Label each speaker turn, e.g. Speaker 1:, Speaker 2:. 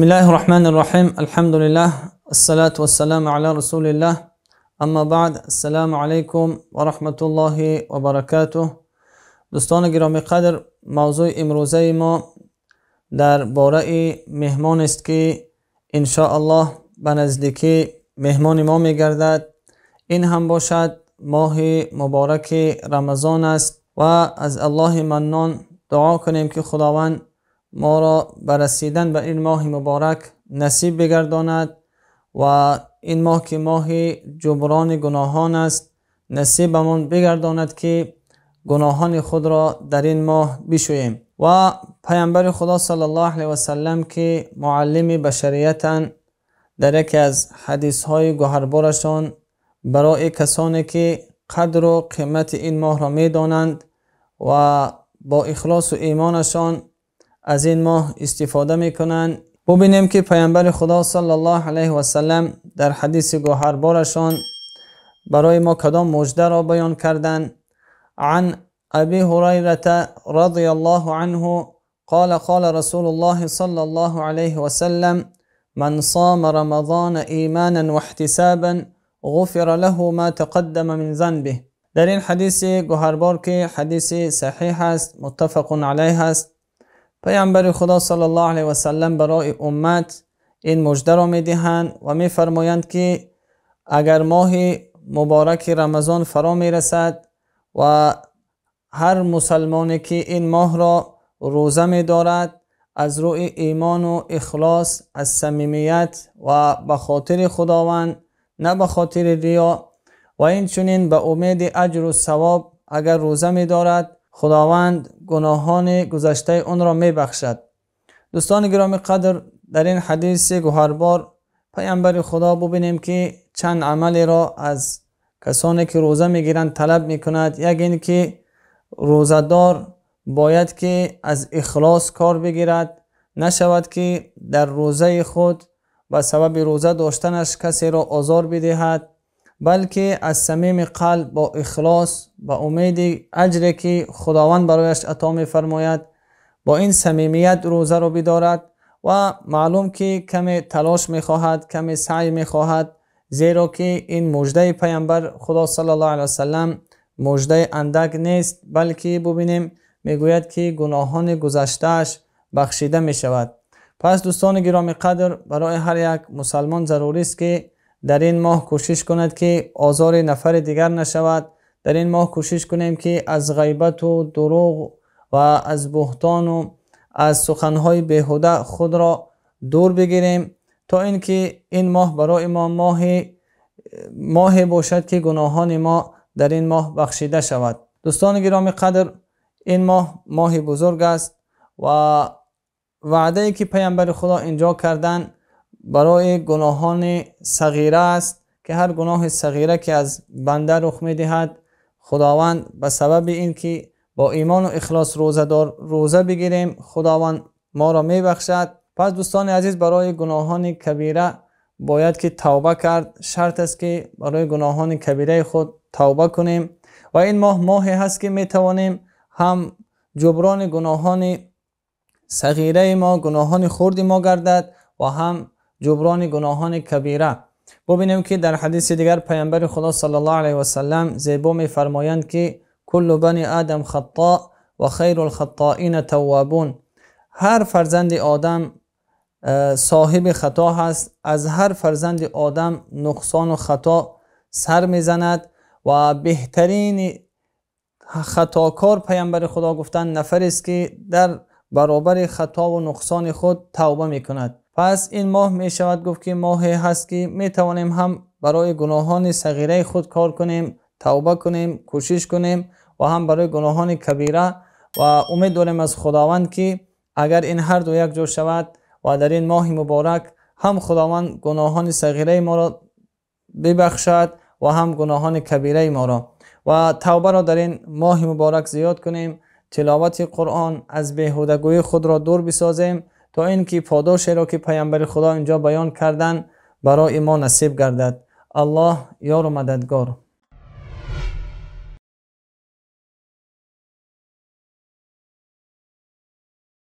Speaker 1: بسم الله الرحمن الرحیم. الحمد لله، الصلاة والسلام علی رسول الله. اما بعد، السلام علیکم و رحمت الله و برکاته. دوستان گرامی قدر، موضوع امروزه ما در باره مهمان است که ان شاء الله به نزدیکی مهمان ما میگردد. این هم باشد ماه مبارک رمضان است و از الله منان دعا کنیم که خداوند ما را به رسیدن به این ماه مبارک نصیب بگرداند و این ماه که ماه جبران گناهان است نصیبمان بگرداند که گناهان خود را در این ماه بشوییم. و پیامبر خدا صلی الله علیه و سلم که معلم بشریتن، در یکی از حدیث های گوهربارشان برای کسانی که قدر و قیمت این ماه را میدانند و با اخلاص و ایمانشان از این ماه استفاده میکنند، ببینیم که پیامبر خدا صلی الله علیه و سلم در حدیث گوهربارشان برای ما کدام مژده را بیان کردند. عن ابی هریره رضی الله عنه قال قال رسول الله صلی الله علیه و سلم من صام رمضان ایمانا واحتسابا غفر له ما تقدم من ذنبه. در این حدیث گوهربار که حدیث صحیح است، متفق علیه است، پیامبر خدا صلی الله علیه و سلم برای امت این مژده را میدهند و میفرمایند که اگر ماه مبارک رمضان فرا میرسد و هر مسلمانی که این ماه را روزه میدارد از روی ایمان و اخلاص، از صمیمیت و به خاطر خداوند، نه به خاطر ریا، و این چنین به امید اجر و ثواب اگر روزه میدارد، خداوند گناهان گذشته اون را میبخشد. دوستان گرامی قدر، در این حدیث گوهربار پیامبر خدا ببینیم که چند عملی را از کسانی که روزه میگیرند طلب میکند. یک این که روزه‌دار باید که از اخلاص کار بگیرد، نشود که در روزه خود به سبب روزه داشتنش کسی را آزار بدهد، بلکه از صمیم قلب با اخلاص، با امید اجری که خداوند برایش عطا می‌فرماید، با این صمیمیت روزه را بدارد. و معلوم که کمی تلاش می‌خواهد، کمی سعی می‌خواهد، زیرا که این مژده پیامبر خدا صلی الله علیه و سلم مژده اندک نیست، بلکه ببینیم میگوید که گناهان گذشته‌اش بخشیده می‌شود. پس دوستان گرامی قدر، برای هر یک مسلمان ضروری است که در این ماه کوشش کند که آزار نفر دیگر نشود. در این ماه کوشش کنیم که از غیبت و دروغ و از بهتان و از سخنهای بیهوده خود را دور بگیریم، تا اینکه این ماه برای ما ماه باشد که گناهان ما در این ماه بخشیده شود. دوستان گرامی قدر، این ماه ماه بزرگ است و وعده که پیامبر خدا اینجا کردن برای گناهان صغیره است که هر گناه صغیره که از بنده رخ میدهد، خداوند به سبب اینکه با ایمان و اخلاص روزه بگیریم، خداوند ما را میبخشد. پس دوستان عزیز، برای گناهان کبیره باید که توبه کرد. شرط است که برای گناهان کبیره خود توبه کنیم و این ماه ماهی هست که میتوانیم هم جبران گناهان صغیره ما، گناهان خرد ما گردد و هم جبران گناهان کبیره. ببینیم که در حدیث دیگر پیامبر خدا صلی الله علیه و سلم زیبا میفرمایند که کل بنی آدم خطا و خیر الخطائین توابون. هر فرزند آدم صاحب خطا هست، از هر فرزند آدم نقصان و خطا سر میزند و بهترین خطاکار پیامبر خدا گفتن نفری است که در برابر خطا و نقصان خود توبه میکند. پس این ماه می شود گفت که ماهی هست که می توانیم هم برای گناهان صغیره خود کار کنیم، توبه کنیم، کوشش کنیم و هم برای گناهان کبیره. و امید داریم از خداوند که اگر این هر دو یک جور شود و در این ماه مبارک هم خداوند گناهان صغیره ما را ببخشد و هم گناهان کبیره ما را، و توبه را در این ماه مبارک زیاد کنیم، تلاوت قرآن، از بیهودگویی خود را دور بسازیم تا اینکه پاداشی را که پیامبر خدا اینجا بیان کردن برای ما نصیب گردد. الله یار و مددگار.